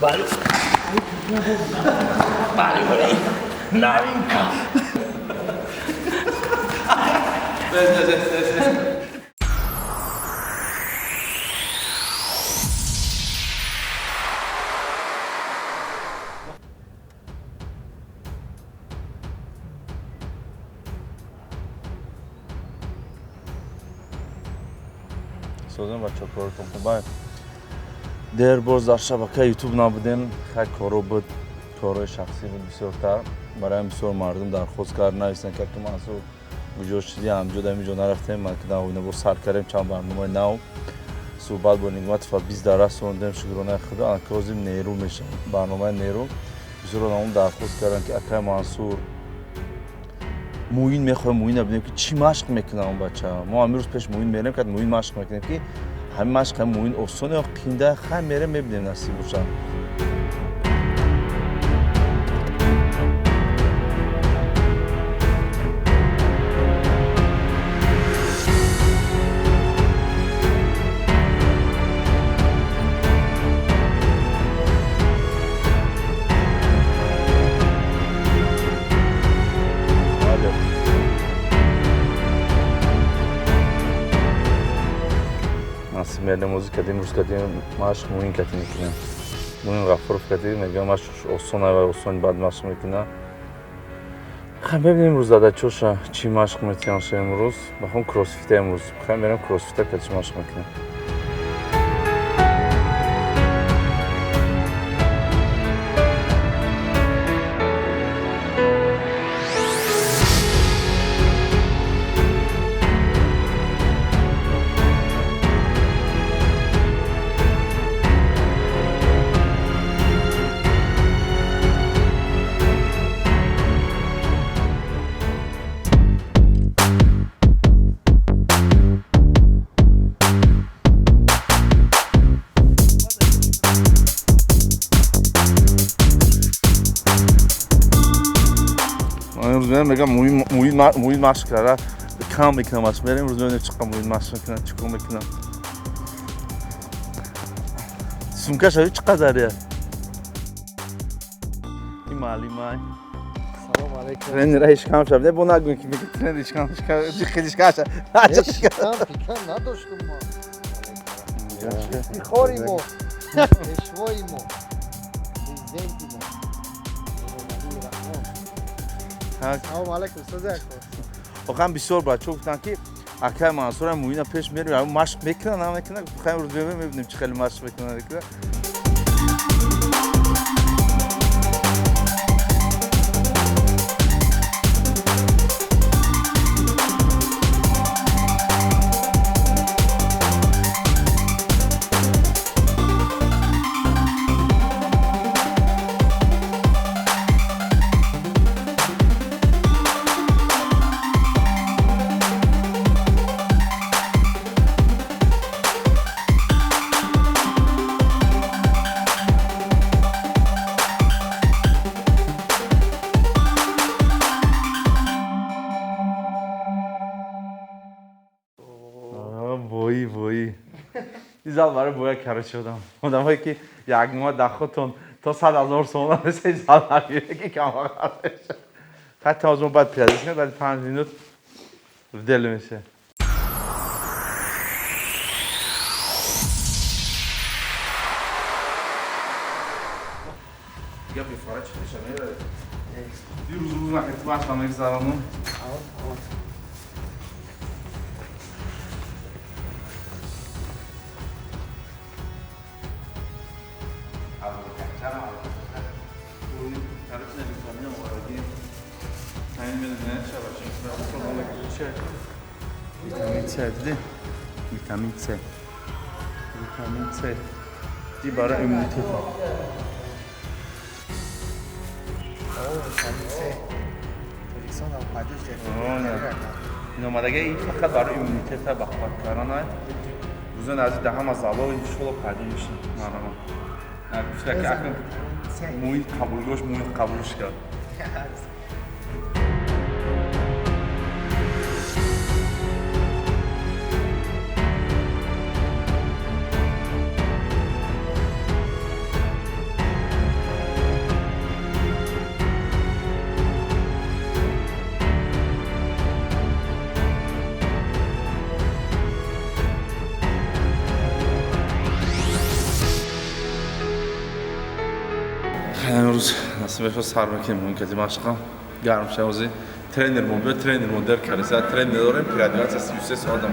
Бале, новинка. Созем, бачаҳо, коротон хубай? Дер боз дар шабакаи Ютуб набудем. Хай, коро буд, корҳои шахсӣ буд бисёртар. Барои бисёр мардум дархост кард, нависанд, ки Мансур куҷо шудӣ, ҳамҷо дар инҷо нарафтем. Ман ки навина боз сар кардем чанд барномаи нав. Суҳбат бо Нигматов бист дар расондем, шукронаи худо. Анкозим нерӯ мешавад барномаи нерӯ. Бисёр одамон дархост карданд, ки акай Мансур, Муин мехоҳем, Муина бинем, ки чӣ машқ мекунад он бача. Мо ҳамин рӯз пеш Муин мерем, ки Муин машқ мекунем, ки ҳамин машқ ҳамин Муин осон ё қинда. Хай, мерем, мебинем, насиб бошад. Насиб, мерем ози кадим, рӯз кадим машқ Муин кати мекунем. Муин Ғафуров кати мегӯям, машқ осон ай, осон баъд машқ мекунам. Хай, мебинем имрӯз дадачоша чӣ машқ метиҳанд имрӯз. Бахом кроссфита имрӯз. Хай, мерем кроссфита кати машқ мекунем. Мегам, Муин машқ карда кам мекунам машқ. Мерем имрӯз, мебинем чӣ қадр Муин машқ мекунад, чӣ кор мекунад. Сумкаш чӣ қадария? Ин маълимай. Салом алейкум. Тренера ҳеч кам шаб. Не, бо нагӯем, ки меги тренер ҳеч кам, хеле шикам шаб. Шикам пикам надоштум мо. Ифтихори мо, пешвои мо, президенти мо. Эмомалӣ Раҳмон. Салом алейкум, устози ако. Охам бисёр бачаҳо гуфтанд, ки акай Мансурам Муина пеш мерем, машқ мекунад, намекунад. Хай, имрӯз мебинем, чӣ хеле машқ мекунад. Вои, вои. Ин зал барои боя кара шудам. Одамое ки як моҳ дахотон то 100 000 сомона нест, ин зал набире, ки камбағал меша. Хай, то мо баъд пиёда кунем, баъд 5 минут в деле меша. Дига бефара чӣ меша, меравед? Дирӯз рӯз нахет машқа мегзаронум. Витамин С диди? Витамин С. Витамин С. Ди барои иммунитет. О, витамин С. Тоҷикистон ҳам пайдо шуд. Ин омадаги ин фақат барои иммунитета бақувват кардан. Рӯзои наздик дар ҳама залҳо иншолло пайдо мешавад. Марҳамат. Гуфта ки акнун Муин қабулгош, Муин қабулш кард. Рӯз насиб мешавад, сар мекунем мумкин машқа. Гарм шавози. Тренер мо биёд, тренер мо дер кард. Тренер дорем, переодеваться 33 соат дам.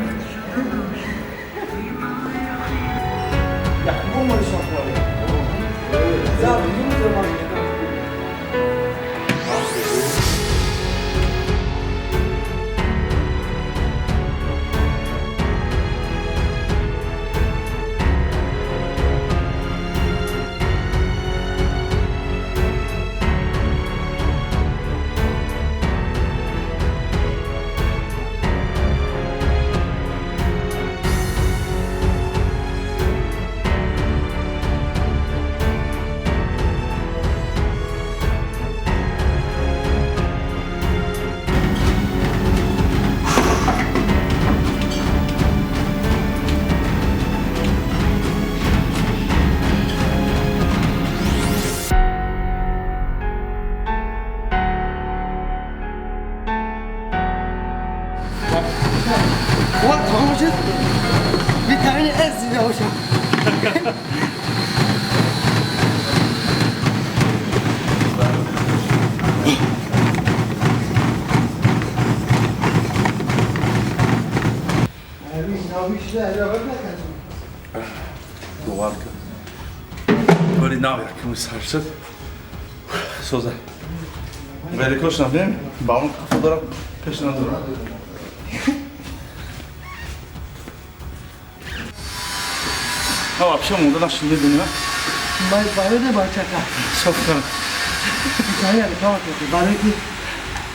Витамини С дида бошам. Бовар кун. Вале нав якум сар шуд. Соза. Великош набем, ба он қафо дорам, пеш надорам. А вообще монда нашин медонӣ? Барои бачака. Соф кун. Витамин реклама кардӣ. Барои ки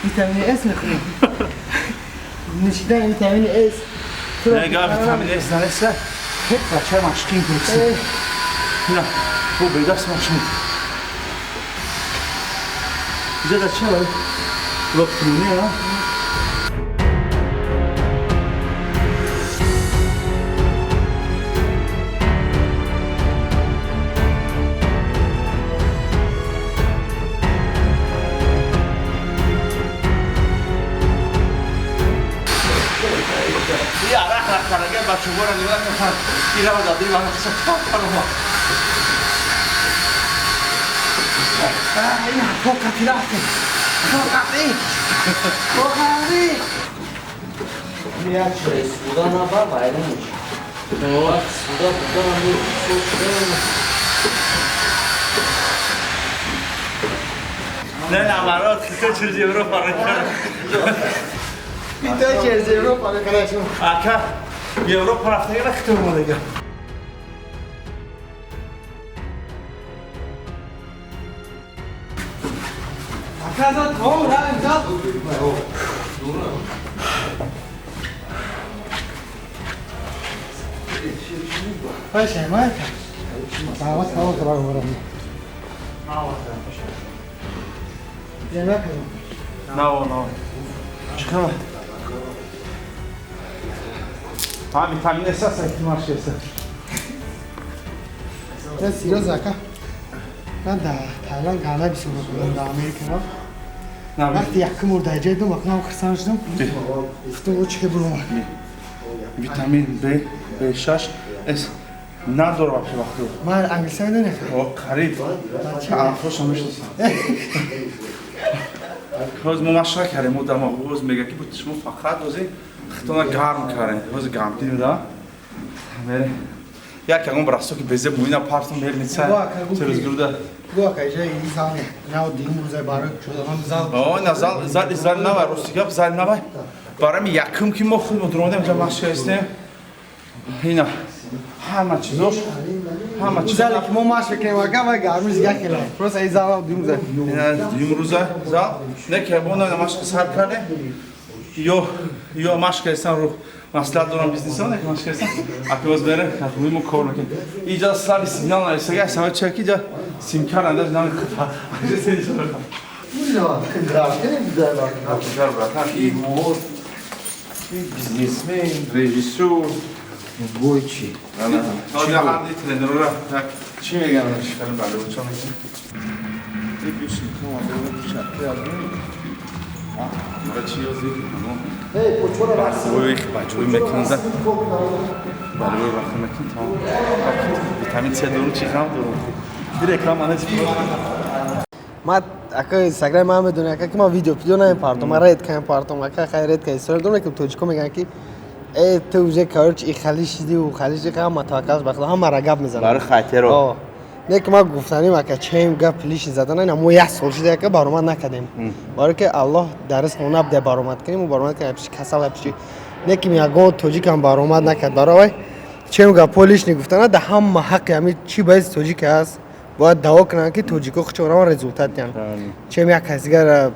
витамини С мехӯрем. Нӯшидани витамини С. Нега витамини С нареса. Бача машқин кунси. На, бу бедаст машқин. Иҷа да ча? Локтуни, а? бачаҳоро нигоҳ кун, ира дади ва Фоқати рафтем. Фоқати. Фоқати. Як суда наба вайрон мешавад. Суда будан Не, наоборот, кто через Европу Кто через Европу, конечно. Ака, Европа рафтага хто омадага. Ака, за том равем за. باشه ما دعوت هوا خبر ورم. На, на. Чикар? Ҳа, витамин С аст, ки машқ аст. Не, серьёзно, ака. Ман дар Таиланд гана бисёр мехӯрдам, дар Америка. Вақти якум бор дар ҷой дидам, акнам хурсанд шудам. Гуфтам, о, чӣ хел буромад. Витамин Б, B6, С надорам вообще вақто. Ман англисӣ медонӣ? О, қариб. Ҳарфошо мешиносам. Ҳоз мо машқ накардем, мо дар ҳоз мега ки шумо фақат ҳози хитона гарм кардем. Ҳози гарм дидем да. Мере. Як ягон брасо ки безе муина партум мелница. Через груда. Гу ака, иҷа и зал на дигим рӯзай барои шуданам зал. О, на зал, зал, зал навай, рости гап, зал навай. Барами якум ки мо худ мо дуромадем, инҷа машқ кардем. Ина ҳама чизош, ҳама чиз. Зале ки мо машқ мекунем, ака, вай гармиш дига хеле. Просто и зал дигим рӯзай. Ина дигим рӯза зал. Не ки бо на машқ сар кардем. Ё машқ кардем ру маслиҳат дорам бизнесо, не ки машқ кардем. Аки боз берем, хатмуи мо кор мекунем. Иҷа слаби сигнал нарисага, сава ча ки иҷа симкар андаз намехӯрад. Аҷа сени шуд. Бизнесмен, режиссёр, бой чӣ? Тренерора чӣ мегам? Витамин С дорум, чӣ хам дорум. Реклама не. Ма ака Инстаграм ман медонӣ ака ки ман видео пидео намепартом, ман редко мепартом, ака хай редко история дорам, ки тоҷико мегӯянд ки э ту уже короче и хали шиди у хали шиди, ҳама таваккалш ба худо, ҳамаро гап мезанад. Барои хайтеро. Не ки ман гуфтаним ака чем гап лишний задан, ина мо як сол шида ака баромад накардем. Барои ки Аллоҳ дар ризқ мо набуда баромад кунем, мо баромад кунем пиши касал пиши. Не ки ягон тоҷикам баромад накард. Барои вай чем гапҳо лишний гуфтана да ҳама ҳаққи ҳами чӣ баъзи тоҷик ҳаст, бояд даъво кунанд ки тоҷико худшон раван результат диҳанд. Чем як кас дигар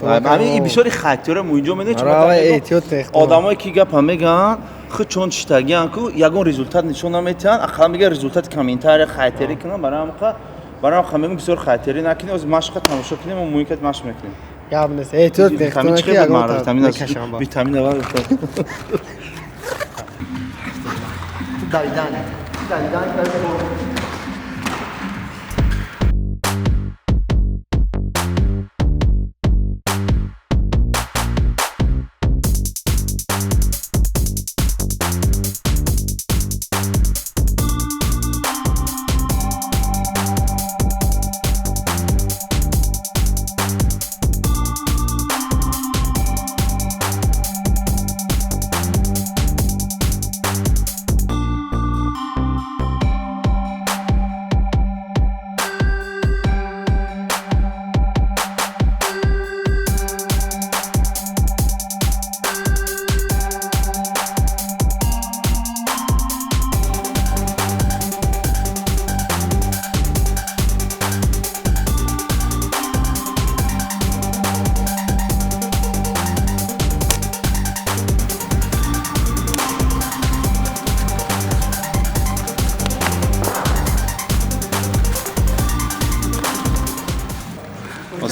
ҳамин бисёри хайтеро мо инҷо медонем. Одамое ки гапа мегӯянд, худ чон чиштагианд ку ягон результат нишон наметиҳанд, ақаллан мегӯянд результати комментария хайтерӣ кунам, барои ҳамқа мегӯям бисёр хайтерӣ накунем, оз машқа тамошо кунем, мо муҳим кад машқ мекунем. Гап нест. Эҳтиёт мекунам ки ягон витамин аввал. Давидан. Давидан.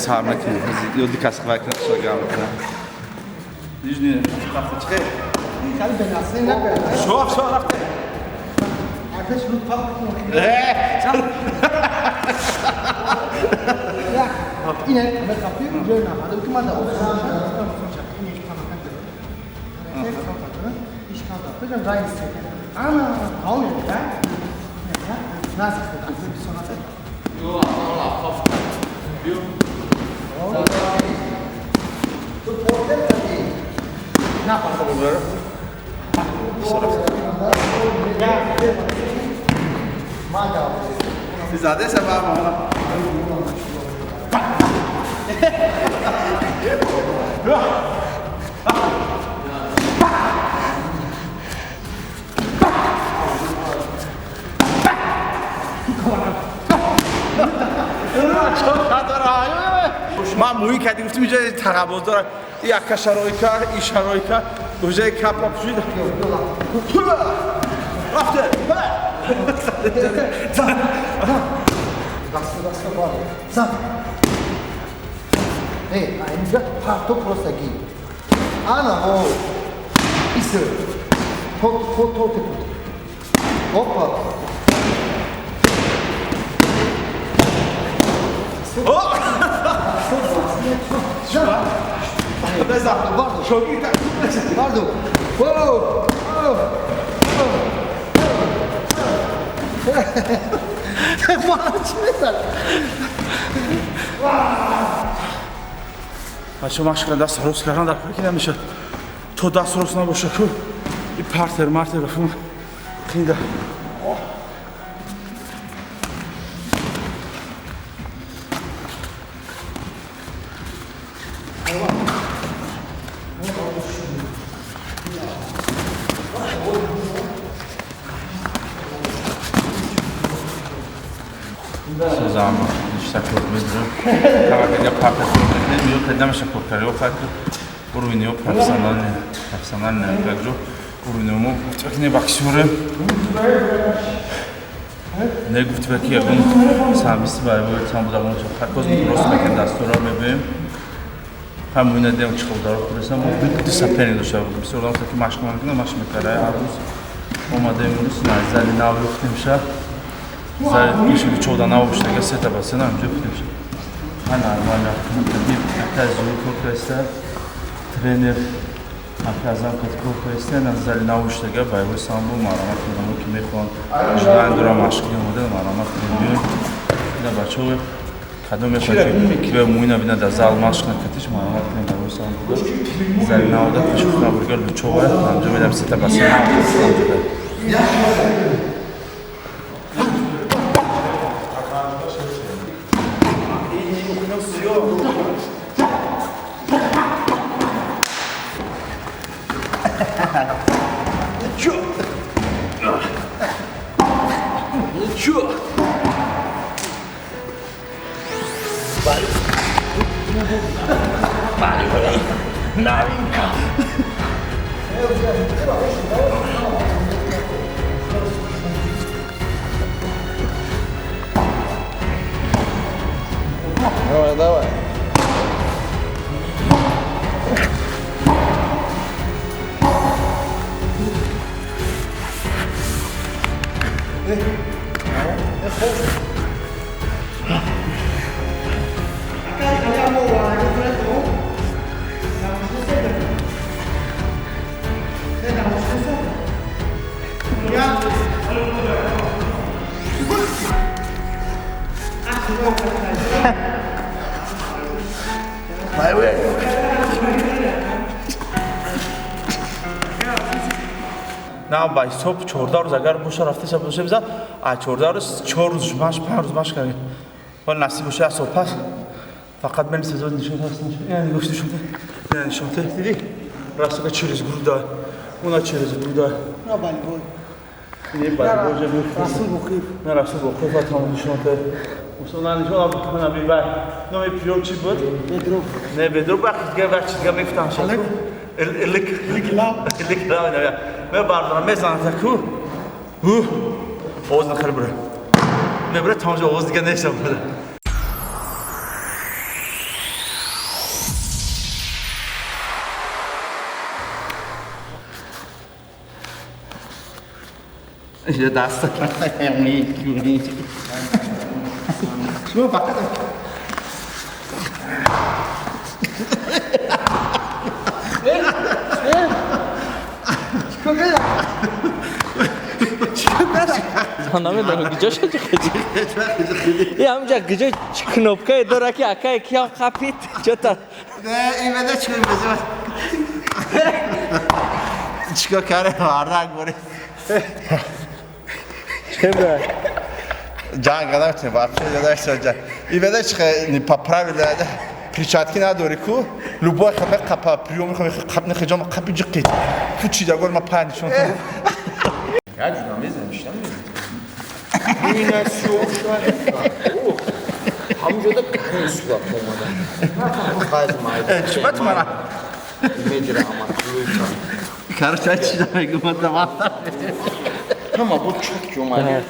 Сар накунем, ё ду кас хвай кунад, шо гам кунад. Нижний рафта чиқе? Хали бенасли накунад. Шо, шо рафта. Апеш рут пап кун. Ина ме капи, ҷой нафада, ки ман да офсон шад, ин иш памакан дора. Иш канда. Пежам рай исте. Ана, каун да? Назик да, бисоната. Ё, ала, биё. Зада сабаб ман муҳин кардем, гуфтим инҷа тақабоз дорад, яка шароит кард, ин шароит кард, уже капа пушид. Рафте. Даст даст бар. Зан. Эй, инҷа парто просто ги. Ана о. Исо. То то то то. Опа. О! Vardo. Whoa! Бача машқ даст рост кардан дар кор ки намешад. То даст рост набошад ку и партер мартер рафм қинда. Созама, ништак медонам. Тавакка партер мекунем, ё кад намеша кор кард, ё факт уровень ё профессиональный, профессиональный как же уровень мо гуфт ки не боксёре. Не гуфт ки ягон самбист ба ё там буда мо факт рост мекунем, дастура мебинем. Ҳам ина дем чӣ хел дар хурса мо ду соперник дошта бисёр одам ки машқ мекунад, машқ мекард ҳар рӯз. Омадаем имрӯз зали нав ёфтем ша. Зали пеши чода нав бошад, сета ба сена инҷо ёфтем ша. Ҳа нормально. Ака зур кор кардааст. Тренер ака азам кат кор кардааст. На зали нав бошад, боевой самбо маромат одамо ки мехоҳанд желание дорам машқ омада маромат кунем. Ина бачаҳо Кадом мехоҳед ки Муина бина дар зал машқ накатиш, марҳамат кунед дар рӯи сам буда. Зали навода пешхона бургар Лучова, анҷом медам сета басин. Давай, давай. На ба ҳисоб 14 рӯз агар боша рафтеша боша биза, а 14 рӯз 4 рӯз маш 5 рӯз маш кардем. Вале насиб боша як сол пас фақат мел сезон нишон ҳаст. Ина нигоҳ нишон ина нишон дидӣ? Растука через груда. Уна через груда. На болевой. Не болевой же был. Расул Бухиев. На Расул Бухиев там нишон Усона нишон на бибай. Номи приём чӣ буд? Бедро. Не бедро бахт дига бахт дига мефтам шад. Илик илик лав илик лав не. Мебардорам мезанам таку. Овоз нахар бура. Мебура тамошо овоз дига нешам бура. یه دست شما فقط намедонам куҷо шуд и ҳамҷа куҷо кнопкае дора ки акае киям қапид чота ин беда чикор чикор кард вардак боре чебра ҷанг надоштем вообще надоштем ҷанг ин беда чихе не по правилам перчатки надори ку любой хабе қапа приём қап нехеҷом қапи ҷиқид пучи дагор ма пай нишон Я ҷуна мезанам, чӣ намезанам? Ина сиёҳ ҳамунҷода карин сурат омада. Чӣ ба ту мана? Медира ама луйка. Короче, чӣ намегӯм, ман давата. Ҳама бо чок ки омада.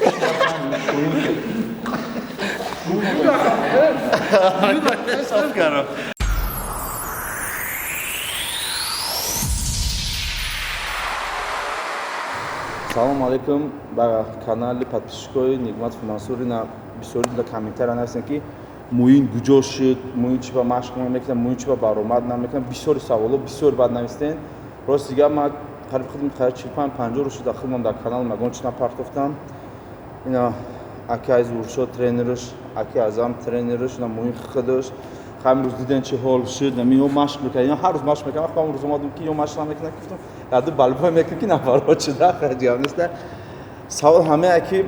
Салом алейкум ба канали подписчикои Нигматов Мансур. Ина бисёри дар комментария нависем ки Муин куҷо шуд, Муин чӣ ба машқ намекунад, Муин чӣ ба баромад намекунад. Бисёри саволо бисёр бад навистен. Рост дига ман қариб худам 45-50 рӯз шуда худам дар канал ягон чиз напартофтам. Ина акай Зуршод тренерш, аки Азам тренерш, ина Муин худаш. Ҳамин рӯз диден чӣ ҳол шуд, ё машқ мекард, ё ҳар рӯз машқ мекард. Ман рӯз омадам ки ё машқ намекунад, гуфтам яду балбой мекунам ки нафарҳо шуда, ҳеҷ нест. Савол ҳамея ки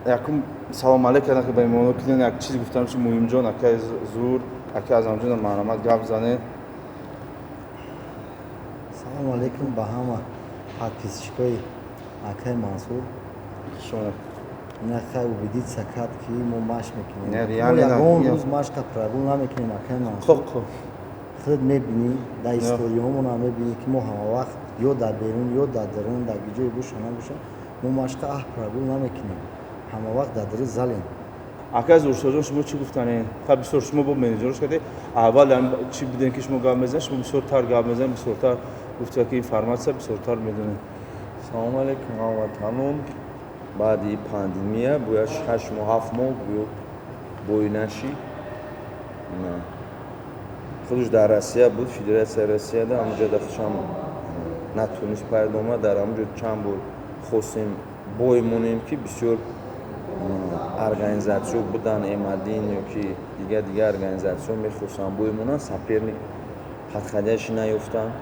якум салом алейк кардам ки ба имоно кунен, як чиз гуфтам ки Муҳимҷон, акай Зур, акай Азамҷон марҳамат гап занед. Салом алейкум ба ҳама подписчикои акай Мансур. Хуш омадед. На хай убедиться кард ки мо машқ мекунем. Не, реально ягон рӯз машқа прогул намекунем акай Мансур. Хуб. Худ мебинӣ, дар историҳомона мебинӣ ки мо ҳама вақт ё дар берун, ё дар дарун, дар ҷое боша набоша, мо машқа прогул намекунем. Ҳама вақт дар дари залем. Акай Зуршоҷон, шумо чӣ гуфтанед? Хай бисёр шумо бо менеҷерш кардед. Аввал чӣ будем ки шумо гап мезанед, шумо бисёртар гап мезанед, бисёртар гуфта ки информатсия бисёртар медонед. Салом алейкум ҳамватанон. Баъди пандемия бояд 6 моҳ 7 моҳ бой нашӣ. Худаш дар Россия буд, Федератсияи Россияда, ҳамунҷода худшам натунист пайдо омад. Дар ҳамунҷо чанд бор хостем бой монем ки бисёр Организатсиё будан, М1 ё ки дигар организатсиё мехостанд бой монанд, соперник подходящий наёфтанд.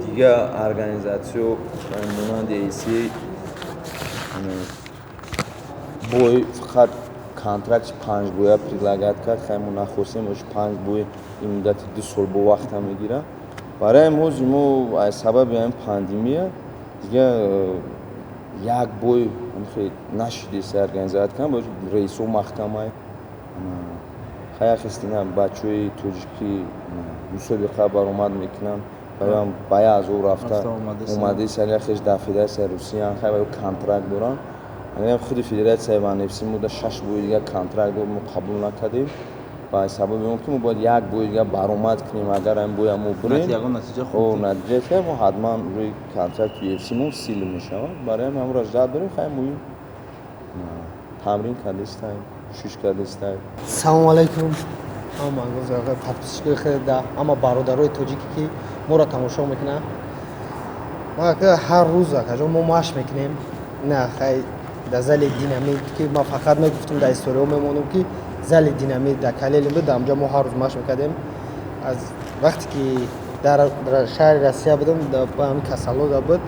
Дигар организатсиё монанди ACA бой фақат контракти панҷбоя предлагать кард. Хай, мо нахостем, ош панҷ бой ин муддати 2 сол бо вақта мегирад. Барои ҳозир мо аз сабаби ҳамин пандемия дигар як бой нашидеста организовать кардам, рейсо маҳкамай. Хай, яхестина бачаҳои тоҷикӣ мусобиқа баромад мекунанд, баям бая аз ӯ рафта омадеса, яхеш дар федератсияи Русиян, хай баё контракт доранд. Худи федератсияи ВАНФС мо шаш бои дигар контракт дор, мо қабул накардем ба сабаби он ки мо бояд як бои дигар баромад кунем. Агар ҳамин боя мо бурем, натиҷа мо ҳатман рӯи контракти UFC мо сил мешавад. Барои ҳамин ҳамро ждать дорем. Хай, муҳим тамрин кардестаем, кӯшиш кардестаем. Салому алайкум ҳама подписчикои хеле, ҳама бародарои тоҷике, ки моро тамошо мекунанд. Ма ҳар рӯз, акаҷон, мо машқ мекунем. На, хай, дар зали Динамит, ки ман фақат мегуфтам, дар историҳо мемонам, ки зали Динамит дар Калелин буд, дар ҳамҷо мо ҳар рӯз машқ мекардем. Аз вақте ки дар шаҳри Россия будам, ҳамин касалода буд,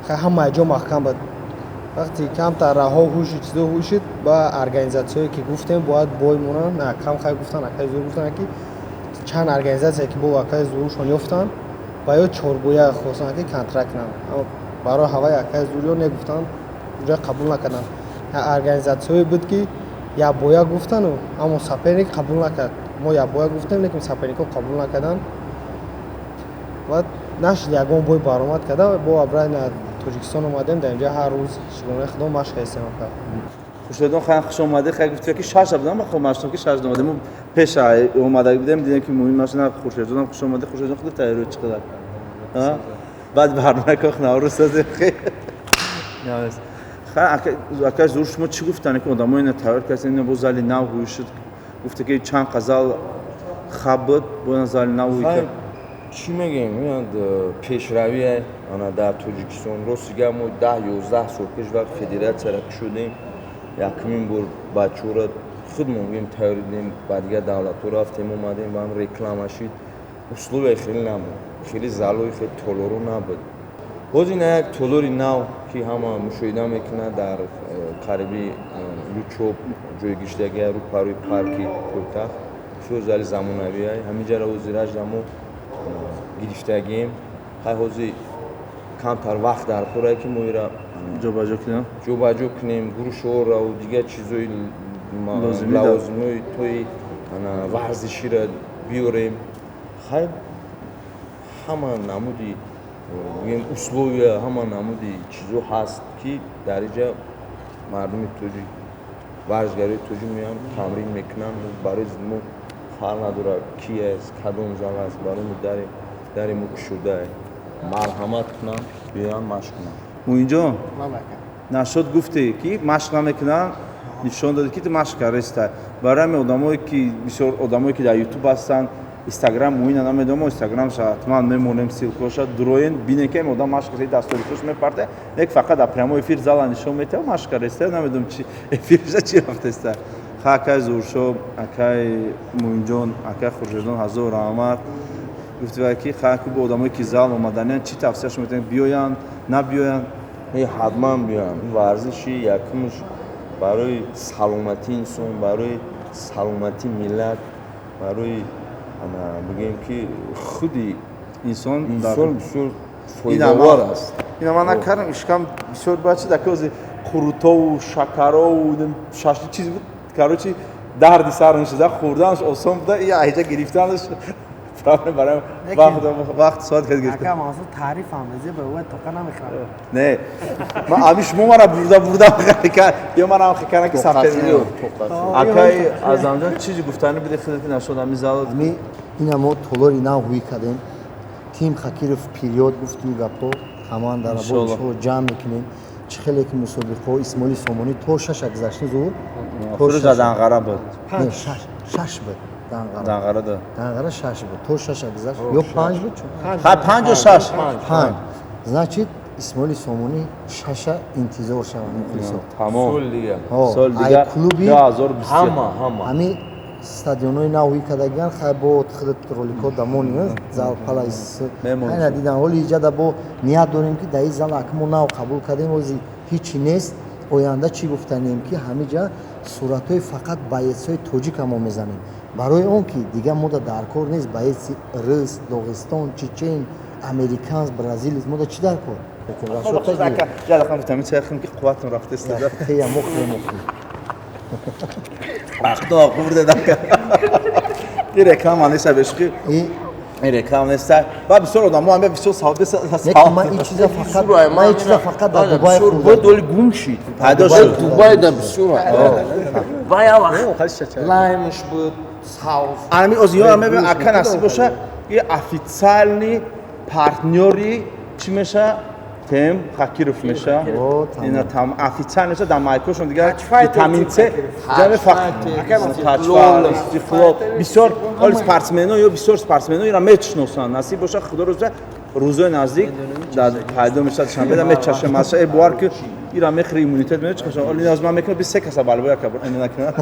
ҳамаи ҷо маҳкам буд. Вақте камтар раҳо ҳуши чизо ҳушид, ба организатсияое ки гуфтем, бояд бой монанд, на кам. Хай, гуфтан, акаи Зур гуфтан, ки чанд организатсия ки бо акаи Зурушон ёфтанд ва ё чорбоя хостанд, ки контракт кунанд. Барои ҳаваи акаи Зур ё негуфтанд, уҷа қабул накарданд. Организатсияое буд, ки якбоя гуфтану, аммо соперник қабул накард. Мо якбоя гуфтем, лекин соперникҳо қабул накарданд ва нашуд ягон бой баромад карда. Бо обратно Тоҷикистон омадем, дар инҷа ҳар рӯз шукронаи Худо машқ ҳастем. Хуршедон, хай, хуш омадӣ. Хай, гуфти, ки шаша будам, хо маштам, ки шаш омадем. Мо пеш омада будем, дидем, ки муҳим машина. Хуршедонам хуш омадӣ. Хуршедон, худ тайёрӣ чӣ қадар баъд барнома кох Наврӯз созем. Хай, ака Зур, шумо чӣ гуфтане, ки одамои ина тайёр кардем, ина бо зали нав ҳуй шуд? Гуфте, ки чанд қазал хаб буд, бо ина зали нав ҳуй кард. Чӣ мегӯем, пешравӣ ана дар Тоҷикистон. Рости гап, мо 10-11 сол пеш вақт федератсияра кушодем, якумин бор бачаҳоро худмон гӯем тайёрӣ дидем, ба дигар давлатҳо рафтем, омадем, ба ҳам реклама шид. Условия хеле набуд, хеле залои хеле толоро набуд. Ҳозир ина як толори нав, ки ҳама мушоҳида мекунад, дар қариби Лучоб ҷойгиршудагия, рӯпарӯи парки пойтахт, бисёр зали замонавия. Ҳаминҷаро ҳозир мо гирифтагием. Хай, ҳозир камтар вақт дар корае, ки мо ира ҷобаҷо кунем, ҷобаҷо кунем, грушораву дигар чизои лавозимои тои варзиширо биёрем. Хай, ҳама намуди, гӯем, условия, ҳама намуди чизо ҳаст, ки дар инҷа мардуми тоҷик, варзишгарои тоҷик меоянд, тамрин мекунанд. Барои мо фарқ надорад, ки аст, кадом зал аст, барои мо дари мо кушодае, марҳамат кунанд, биёянд, машқ кунанд. Муинҷон, нашод гуфте, ки машқ намекунанд, нишон доде, ки ту машқ кардаиста. Барои ҳамин одамое ки, бисёр одамое ки дар Ютуб ҳастанд, Инстаграм Муина намедонам, Инстаграмша ҳатман мемонем, ссылкоша дуроен, бинем, ки одам машқ карда, дасторисош мепарта. Нек фақат дар прямой эфир зала нишон метиҳад, машқ кардаиста. Намедонам, чи эфирша чи рафтаиста. Ха, акай Зуршо, акай Муинҷон, акай Хуршедон, ҳазор раҳмат. Гуфти, ки ха, бо одамое ки зал омаданянд, чӣ тавсияшон метавонед? Биёянд, набиёянд? Ҳатман биёянд. Варзиши якумш барои саломатии инсон, барои саломатии миллат, барои, бигӯем, ки худи инсон. Инсон бисёр фоидавор аст. Ина ман накардам, ишкам бисёр бачи даки қурутову шакарову шашли чиз буд. Короче, дарди сар нашуда, хӯрданаш осон буда, и айҷа гирифтанаш проблем. Барои вақт соат кад гирифта. Ака Мансур, таърифам зе ба ва тоқа намехӯрам. Не, ман ами шумо мара бурда бурда ё манам хикана, ки сафед. Акай Азамҷон, чизи гуфтани биде худати нашуд ами зал. Ами ина мо толори нав ҳуй кардем. Тим Хакиров период гуфтим, гапҳо командара бо ҷамъ мекунем. Чӣ хеле ки мусобиқаҳо Исмоили Сомонӣ то шаша гузашта, зур. То Данғара буд. Шаш буд. Данғара. Данғара шаш буд, то шаша гузашт ё панҷ буд. Ха, панҷу шаш. Панҷ. Значит, Исмоили Сомонӣ шаша интизор шаванд мухлисо. Тамом. Ҳо, Сол ай дига клуби 2023. Ҳама, ҳама. Ҳами стадионҳои навӣ кардагиан, хай бо худ роликҳо дамони зал палайс. Мемонем. Айна дидан, ҳоли иҷада бо ният дорем, ки дар ин зал ака мо нав қабул кардем, ози ҳичи нест. Оянда чӣ гуфтанем, ки ҳамиҷа суратҳои фақат боецҳои тоҷика мо мезанем, барои он ки дига мода дар кор нест боеци рус, Доғистон, чечен, американс, бразилец, мода чӣ дар кор? Ака, я дақиқа витамин С хӯрем, ки қувватам рафта истода. Тея мохӯре, мохӯре. Ахто хӯрде дака. Ин реклама нест, бешқи. И Ин реклама нест. Ба бисёр одамо ҳам бисёр савол не, ки ман ин чиза фақат, ман ин чиза фақат дар Дубай Бой хӯрдам. доли гум шид. Пайдо шуд. Дубай да бисёр. Ва я вақт лаймш буд, савз. Ами озиёра мебинам, ака, насиб боша, и официальный партнёри чӣ меша? Тем Хакиров меша. О, тамом. Ина там официально меша дар майкошон дигар витамин С ҷами Лол. Истиқлол. Бисёр оли спортсмено ё бисёр спортсмено ира мечносанд. Насиб боша, худо рӯза рӯзои наздик дар пайдо мешавад, шанбе да мечашем. Маша э бовар ки ира мехӯри, иммунитет меёд, чӣ оли наз ман мекунам 23 каса балбо яка ина накунад.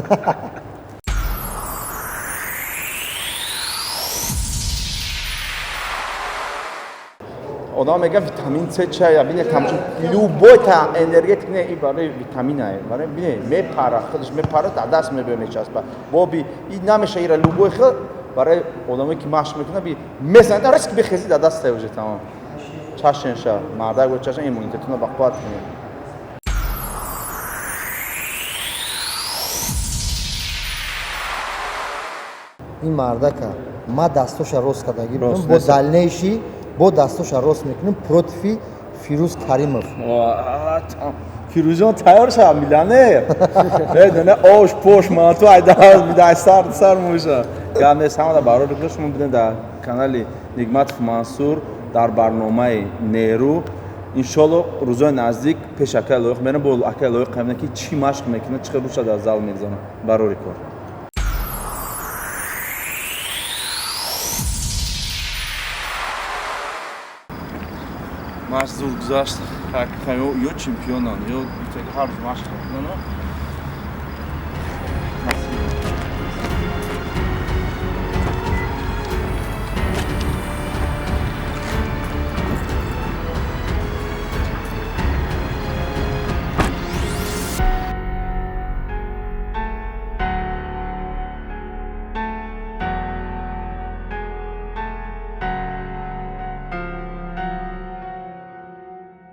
Одам мегӯяд, витамин С чая, бине, тамошо, любой та энергетик не, и барои витаминае, барои бине, мепара, худаш мепара, дар даст мебиё, мечаспа боби и намеша ира любой хел барои одамое ки машқ мекунад, би мезанад, рас ки бихези, дар даст уже тамом. Чашенша мардак бо чашен иммунитетуна бақувват кунед. Ин мардака ма дастоша рост кардагӣ будам, Рост бо нест. дальнейший бо дастоша рост мекунем против Фирӯз Каримов. Фирӯзҷон, тайёр шава, миллионер медоне, ош пош манту айда сар сар муша. Гап нест, ҳамада барори худ шумо биден дар канали Нигматов Мансур дар барномаи Нерӯ. Иншолло, рӯзои наздик пеш акай Лоиқ мерам, бо акай Лоиқ қабина, ки чӣ машқ мекунад, чӣ хел руша дар зал мегзанад. Барори кор. Машқ зур гузашт. Ё чемпионан, ё ҳар рӯз машқ мекунанд.